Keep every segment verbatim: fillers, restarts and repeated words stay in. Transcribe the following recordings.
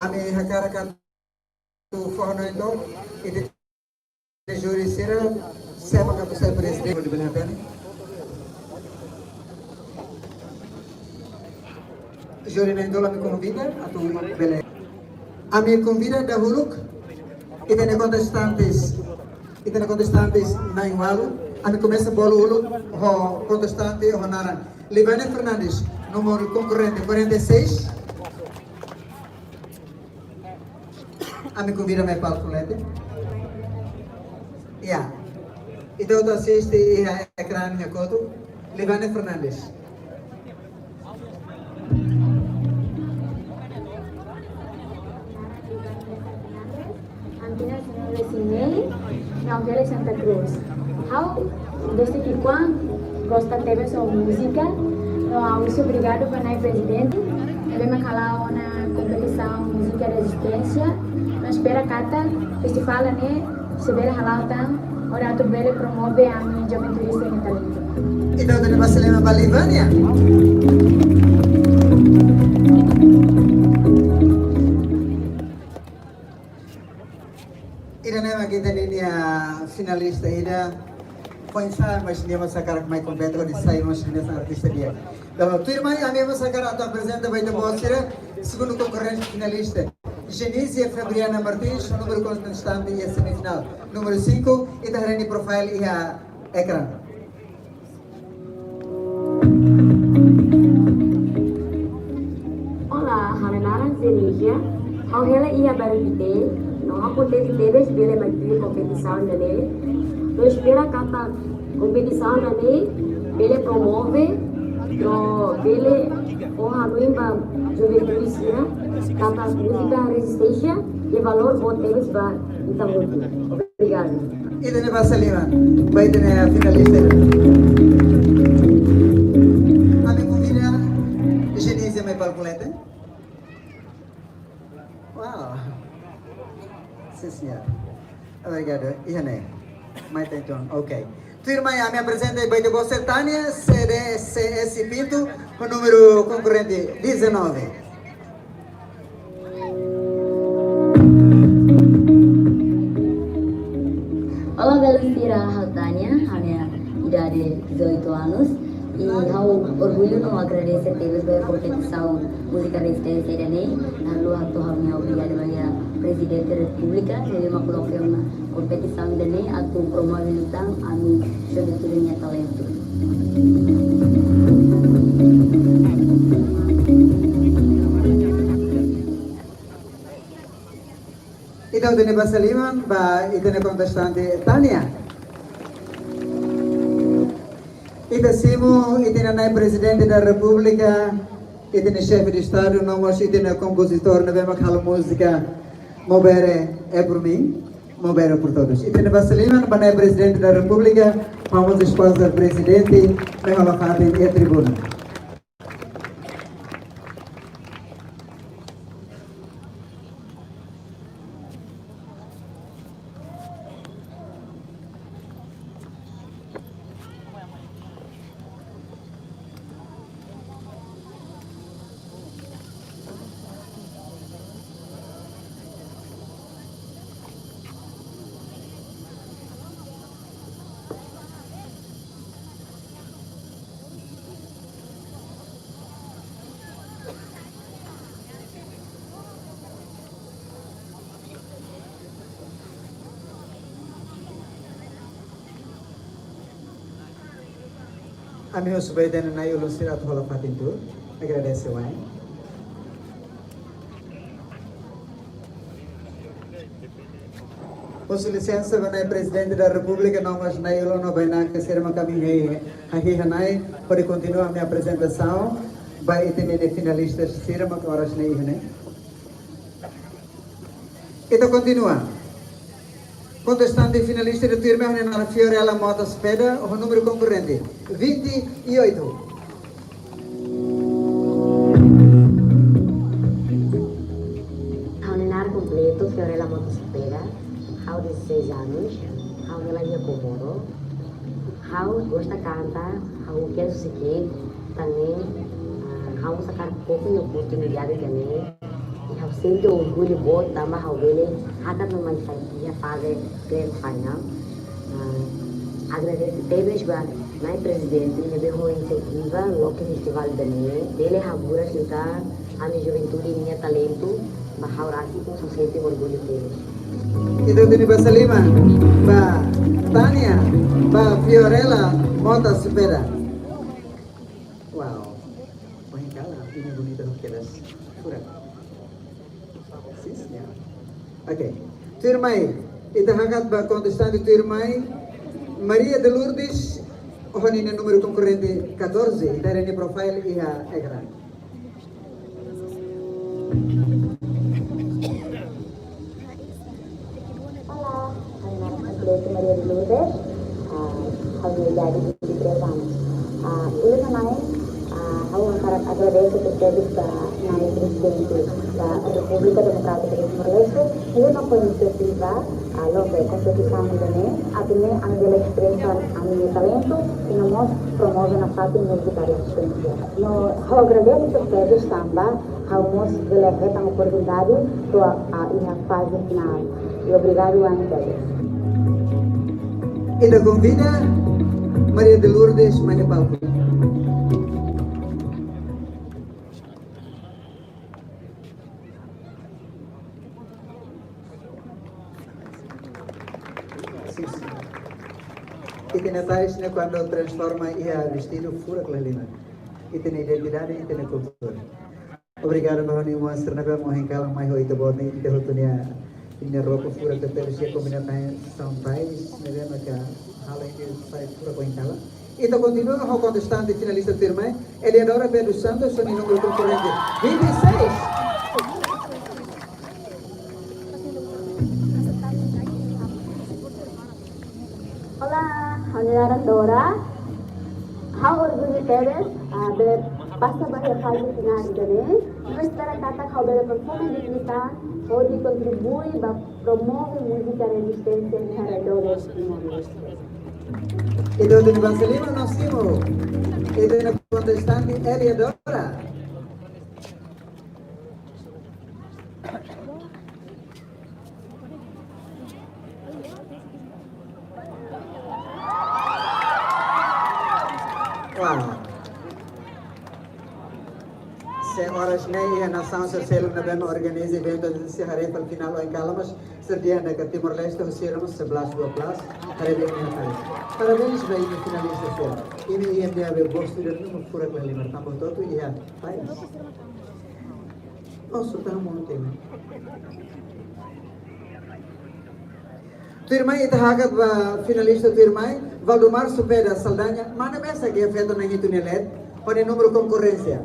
Ami hakarak atu fó hanoin entaun, ita-nia júri sira, sé mak atu sai prezidente de Belém. Júri na'in-tolu ami konvida atu bele. Ami konvida dahuluk ita-nia kontestantes, ita-nia kontestantes na'in-ualu. Ami komesa bolu uluk ho kontestante ho naran Livane Fernandes, númeru konkorrente quarenta e seis. Ami konvida mai palku leten. Ya. Ita hotu asiste iha ekrán iha kotuk. Livane Fernandes. Antina senhor Lesinei, no Vélez Santa Cruz. Ha'u desde ki'ikoan gosta tebes ho múzika, no ha'u husu obrigadu ba Nai Prezidente, ne'ebé mak hala'o ona kompetisaun múzika rezisténsia, no espera katak festivál ne'e sei bele hala'o tan, hodi atu bele promove ami juventude sira-nia talentu. Ita hotu basa liman ba Livane. Ida-ne'e mak ita-nia finalista ida. Foin-sa'e, mas nia mós hakarak mai kompete hodi sai mós nia artista di'ak. Entaun, tuirmai ami mós hakarak atu aprezenta ba ita-boot sira segundu konkorrente finalista. Genísia Fabriana Martins, númeru kontestante iha semifinál. Númeru cinco, ita haree nia profile iha ekrán. Olá, ha'u-nia naran Zenija. Ha'u hela iha bairru Pité, no ha'u kontente tebes bele mai tuir kompetisaun ida-ne'e. No espera katak kompetisaun ida-ne'e bele promove, no bele fó hanoin ba juventude sira katak múzika rezisténsia iha valór boot tebes ba ita hotu. Obrigadu. Ita-nia basa liman ba ita-nia finalista. Ami konvida Genísia mai palku leten. Wow. Sim, senhor. Obrigadu. Iha ne'e. Mai entaun. Ok. Tuirmai ami aprezenta ba ita-boot sira Tânia C D C S Pinto, ho númeru konkorrente dezanove. Olá, belun sira, ha'u Tânia, ha'u-nia idade dezoito anos. I ha'u orgullu no agradese tebes ba kompetisaun múzika rezisténsia ida-ne'e. Ha'u hato'o ha'u-nia obrigadu ba Prezidente Repúblika, ne'ebé mak koloka ona kompetisaun ida-ne'e atu promove liután ami juventude nia talentu. Ita hotu-nia basa liman ba ita-nia kontestante Tânia. Ita simu ita-nia Nai Prezidente da Repúblika, ita-nia Xefe de Estadu, no mós ita-nia kompozitór ne'ebé mak halo múzika Maubere é por mim, Maubere por todos. Ita-nia basa liman ba Nai Prezidente da Repúblika, vamos esposa Prezidente, mai hola fatin iha tribuna. Ami husu ba ita-nia na'i-ulun sira atu hola fatin tuur. Agradese wa'in. Husu lisensa ba Nai Prezidente da Repúblika, no mós na'i-ulun no bainaka sira mak ami hahi'i, hahi'i iha ne'e, hodi kontinua ami-nia aprezentasaun ba ita-nia finalista sira mak oras ne'e iha ne'e. Ita kontinua. Kontestante finalista ida tuirmai, ha'u-nia naran Fiorella Mota Cepeda, ho númeru konkorrente vinte e oito. Ha'u-nia naran kompletu Fiorella Mota Cepeda, ha'u dezasseis anos, ha'u hela iha Comoro, ha'u gosta kanta, ha'u kensu sike, tanba ne'e, ah, ha'u saka kopi oportunidade ida-ne'e, Ha'u sente orgullu boot tanba ha'u bele hakat no mai fali iha faze grand final. Ah, agradese tebes ba Na'i Prezidente ne'ebé ho insentiva loke festivál ida-ne'e, bele haburas liután ami juventude nia talentu, ba ha'u rasik ha'u sente orgullu tebes. Ita hatene basa liman ba Tania, ba Fiorella Mota Cepeda. Wow. Ohin kalan, imi bonita no kedas. Furak. Sim, senhora. Ok. Tuirmai, ita hakat ba kontestante tuirmai, Maria de Lourdes, ho ninia númeru konkorrente catorze, ita haree nia profile iha ekrán. Olá, ha'u-nia naran Maria de Lourdes, ah, ha'u-nia idade vinte e três anos. Ah, uluk nanain, ah, ha'u hakarak agradese tebes ba Na'i Prezidente da Repúblika Demokrátika de Timor-Leste, ne'ebé ho insentiva, ah, loke kompetisaun ida-ne'e, atu nune'e ami bele espresa ami-nia talentu, i no mós promove nafatin múzika rezisténsia. No ha'u agradese tebes tanba ha'u mós bele hetan oportunidade to'o iha faze finál. I obrigadu wain tebes. Ita konvida Maria de Lourdes mai iha palku. Ita-nia tais ne'e kuandu transforma iha vestidu furak la lima. Ita-nia identidade, ita-nia kultura. Obrigadu ba ha'u-nia irmaun sira ne'ebé ohin kalan mai ho ita-boot ne'e, ita hotu nia, nia roupa furak tebes, iha kombinasaun tais ne'ebé maka halo ita sai furak ohin kalan. Ita kontinua ho kontestante finalista tuirmai, Eliadora Pedro Santos, ho nia númeru konkorrente vinte e seis. Olá, ha'u-nia naran Dora. Ha'u orgullu tebes, ah, bele pasa ba iha faze finál ida-ne'e. No espera katak ha'u bele performa di'ak liután, hodi kontribui ba promove múzika rezisténsia iha arredores Timor-Leste. Ita hatene basa liman no simu. Ita-nia kontestante Eliadora. Wow. Senhoras, ne'e iha nasaun sira seluk ne'ebé organiza eventu, sira haree fali finál ohin kalan, mas sira dehan katak Timor-Leste husi sira mós sebelas dua belas, haree bem iha tais. Parabéns ba imi finalista sira. Imi iha ne'ebé gostu ida-ne'e mós furak la lima, tanba hotu-hotu iha tais. Nossa, tá um monte, né? Tuirmai, ita hakat ba finalista tuirmai, Valdomar Cepeda Saldanha, mana mesak iha feto na'in-hitu nia leet, ho nia númeru konkorrente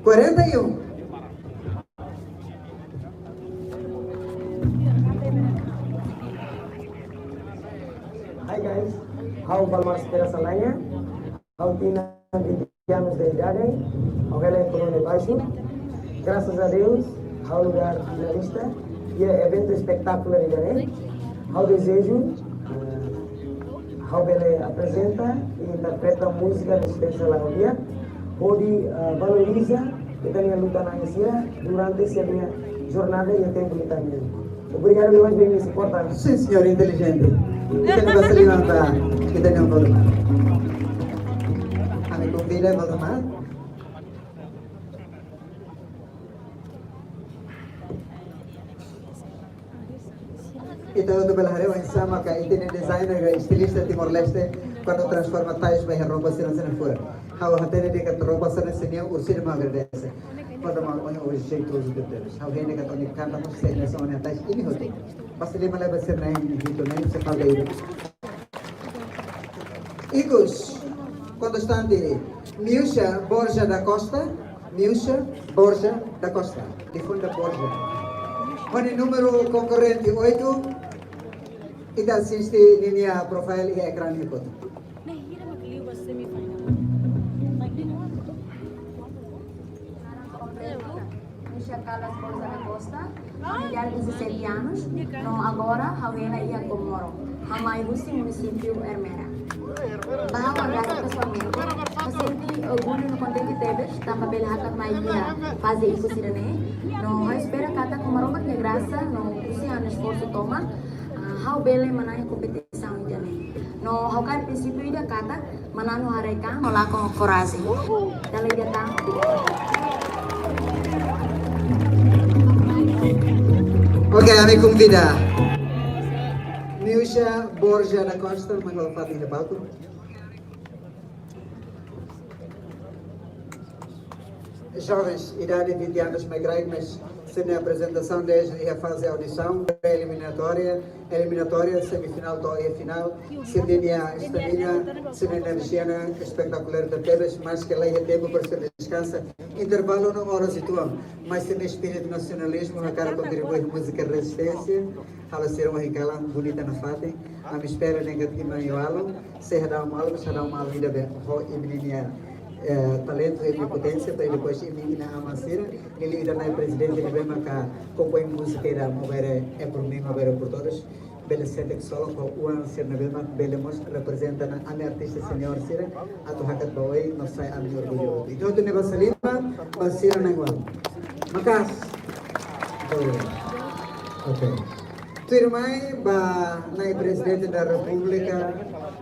quarenta e um. Hi guys, ha'u Valdomar Cepeda Saldanha, ha'u tinan vinte anos de idade, ha'u hela iha Kolónia Baixo. Graças a Deus, ha'u lugar finalista iha eventu espetakulár ida-ne'e. Ha'u dezeja, eh, ha'u bele aprezenta i interpreta múzika rezisténsia Laran Di'ak, hodi, eh, valoriza ita-nia luta-na'in sira durante sira-nia jornada iha tempu ita-nian. Obrigadu demais ba imi-nia suporta. Sim, senhor, inteligente. Ita-nia basa liman ba, ita-nia Valdomar. Ami konvida Valdomar. Ita hotu bele haree oinsá maka ita-nia designer ka estilista Timor-Leste, kuandu transforma tais ba iha roupa sira-ne'e furak. Ha'u hatene dehan katak roupa sira-ne'e sira-nia, orsida mak agradese. Valdomar, ohin ohin jeitozu tebes. Ha'u hatene katak ohin kanta mós sei hanesan ohin tais imi hotu. Basa liman lai ba sira na'in-hitu ne'e, se falta ida. Ikus, kontestante, Miúcha Borja da Costa, Miúcha Borja da Costa, defunta Borja. Ho nia númeru konkorrente oito, ita asiste ninia profile iha ekrán ne'e hotu. Miúcha Carla Borja da Costa, ha'u-nia idade dezassete anos, no agora ha'u hela iha Comoro, ha'u mai husi munisípiu Ermera. Ba ha'u agora pesoalmente, ha'u sente orgullu no kontente tebes, tanba bele hakat mai iha faze ikus ida-ne'e. No ha'u espera katak ho Maromak nia grasa, no husi ha'u-nia esforsu tomak, ah, ha'u bele manán kompetisaun ida-ne'e. No ha'u kaer prinsípiu ida katak, manán ho haraik-an, no lakon ho korajen. Dala ida tan. Oke, ami konvida Miusha Borja da Costa, mai hola fatin iha palku. Jovens, idade vinte anos, mai kraik, mas sira-nia aprezentasaun desde iha faze audisaun, pré-eliminatória, eliminatória, semifinál to'o iha finál, sira-nia estamina, sira-nia enerjia ne'e espetakulár tebes, maske la iha tempu para sira deskansa. Intervalu ne'e oras uitoan, mas sira-nia espíritu nasionalizmu hakarak kontribui múzika rezisténsia, halo sira ohin kalan bonita nafatin, ami espera ne'e katak iha Nai Ualu, sei hadau malu, sei hadau malu ida be ho imi-nia, eh, talentu, imi-nia poténsia, para depois imi inan-aman sira, liuliu ida-ne'e prezidente ne'ebé maka kompoin múzika ida Maubere é por mim, Maubere por todos, bele sente ksolok ho oan sira ne'ebé mak bele mós reprezenta ona ami artista senior sira, atu hakat ba oin no sai ami-nia orgullu. Entaun, ita-nia basa liman ba sira Nai Ualu. Maka'as. Oke. Tuirmai ba Nai Prezidente da Repúblika,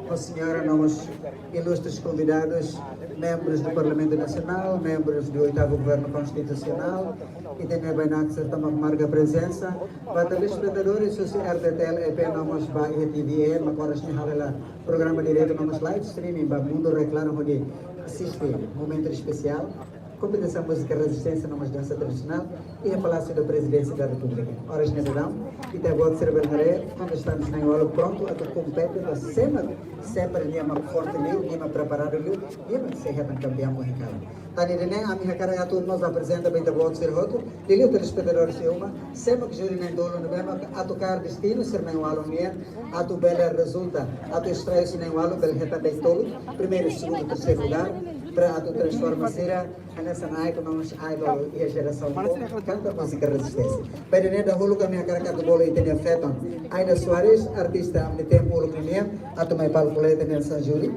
ho señora, no mós ilustres konvidadus, membros do Parlamento Nacional, membros do oitavo Governo Constitucional, ita-nia bainaka sira tomak marka prezensa, ba telespetadores husi R T T L E P no mós ba iha T V E, mak oras ne'e halo hela programa diretu no mós live streaming ba mundu reklaran hodi asiste momentu espesiál. Kompetisaun múzika rezisténsia no mós dansa tradisionál iha Palácio da Presidência da República. Oras ne'e daudaun, ita-boot sira bele haree, kontestante Nai Ualu prontu atu kompete ba sé mak sempre nia mak forte liu, nia mak preparadu liu, nia mak sei hetan kampiaun ohin kalan. Tan ida-ne'e ami hakarak atu mós aprezenta ba ita-boot sira hotu, liuliu telespetadór sira uma, sé mak júri na'in-tolu ne'ebé mak atu kaer destinu sira Nai Ualu nian, atu bele rezulta, atu estrai husi Nai Ualu bele hetan dain tolu, primeiru, segundu, terseiru lugár, para atu transforma sira hanesan idol, no mós idol iha jerasaun foun, kanta múzika rezisténsia. Ba ida-ne'e dahuluk ami hakarak atu bolu ita-nia feton Aida Soares, artista ami-nia tempu uluk ninian, atu mai palku leten hanesan júri.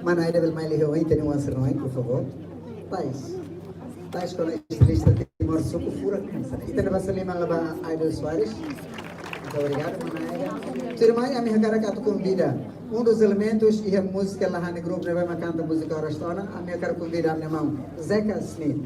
Mana Aida bele mai liu ohin, ita-nia oan sira-nia oan, por favór. Tais. Tais kona estilista Timor suku furak. Ita-nia basa liman ba Aida Soares. Muito obrigado, mana Aida. Tuirmai, ami hakarak atu konvida um dos elementos iha múzika Lahani Group ne'ebé mak kanta múzika oras to'o ona, ami hakarak konvida ami-nia maun Zeca Smith.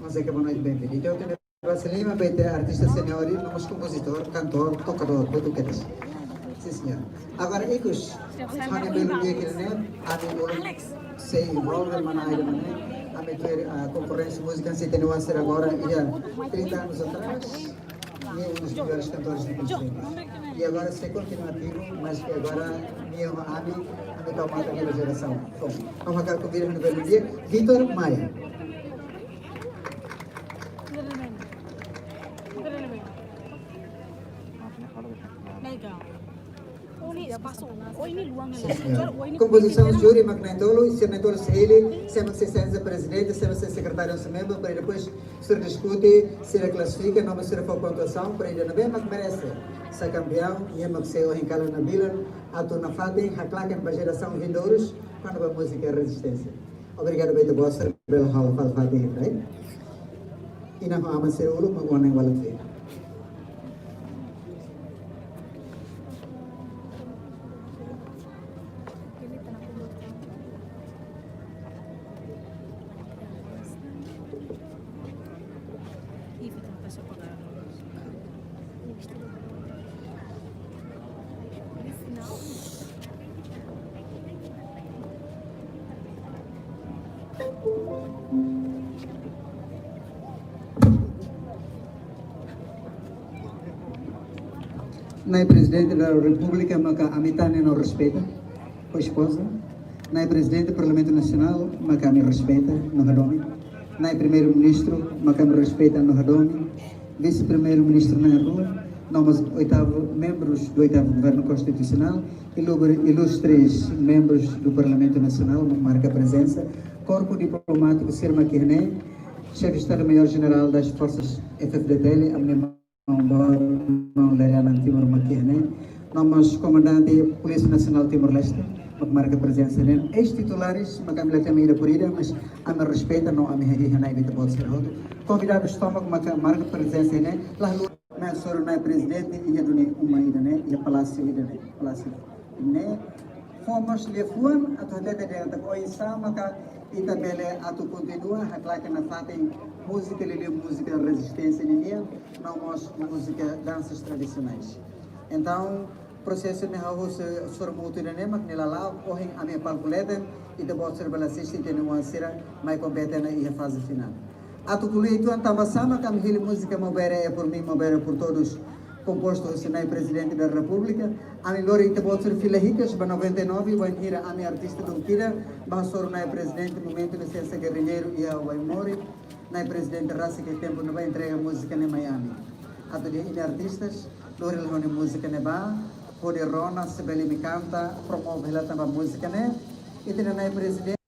Maun Zeca, boa noite, bem-vindo. Entaun, ita-nia basa liman ba ita artista senior, no mós kompozitór, kantór, tokadór, batukedas. Sim, senhor. Agora, ikus, ha'u-nia belun di'ak ne'e, ami uluk sei envolve mana Aida mana, ami tuir, ah, konkorrénsia múzika, sei tene wansir agora, iha trinta anos atrás, nia um dos melhores cantores de Conselho. E agora sei kontinua ativu, mas que agora nia ho ami, ami tau matan nia jerasaun. Bom, ha'u hakarak konvida ha'u-nia belun di'ak, Vitor Maia. Kompozisaun júri mak na'in-tolu, sira na'in-tolu sei hili, sé mak sei sai prezidente, sé mak sai sekretáriu, sé membru, para depois sira diskute, sira klasifika, no mós sira fó pontuasaun, para ida ne'ebé mak merese sai kampiaun, nia mak sei ohin kalan nabilan, atu nafatin haklaken ba jerasaun vindourus, kona-ba múzika rezisténsia. Obrigadu ba ita-boot sira bele halo fali fatin, right? Inan ho aman sira uluk mak oan Nai Ualu tuir. Nai Prezidente da Repúblika maka ami tane no respeita, ho espoza. Nai Prezidente Parlamentu Nasionál maka ami respeita, no hadomi. Na'i Primeiru-Ministru, maka ami respeita no hadomi, Vise-Primeiru-Ministru na'in-rua, no mós oitavu, membrus do oitavu Governu Konstitusionál, ilu-, ilustres membrus do Parlamentu Nasionál, mak marka prezensa, korpu diplomátiku sira mak iha ne'e, Xefe Estadu-Maiór Jenerál das Forsas F-FDTL, ami-nia maun boot, maun Lere Alan Timur mak iha ne'e, no mós Komandante Polísia Nasionál Timor-Leste, mak marka prezensa ne'e, eis-titulares, mak ami la temi ida por ida, mas ami respeita no ami hadi'a iha Na'i ba ita-boot sira hotu. Konvidadus tomak mak marka prezensa ne'e, la haluha, Na'i hasoru Na'i Prezidente iha duni uma ida-ne'e, iha palásiu ida-ne'e, palásiu ne'e. Fó mós liafuan atu hatete de'it katak oinsá maka ita bele atu kontinua haklaken nafatin múzika, liuliu múzika rezisténsia ninian, no mós múzika dansas tradisionais. Entaun, prosesu ne'e hahú hasoru múzika ida-ne'e mak ne'e la la'o, ohin ami iha palku leten, ita-boot sira bele asiste, ita-nia oan sira mai kompete ona iha faze finál. Atu ko'alia uitoan tanba sá mak ami hili múzika Maubere é por mim, Maubere é por todos, kompostu husi Na'i Prezidente da Repúblika. Ami lori ita-boot sira fila hikas ba noventa e nove, bainhira ami artista dungkida ba hasoru Na'i Prezidente, momentu ne'e lisensa gerrilleiru iha Waimori. Na'i Prezidente rasik iha tempu ne'ebá entrega múzika ne'e mai ami. Atu dehan imi artistas, lori hela ha'u-nia múzika ne'ebá, hodi rona se bele imi kanta, promove hela tan ba múzika ne'e. Ita-nia Na'i Prezidente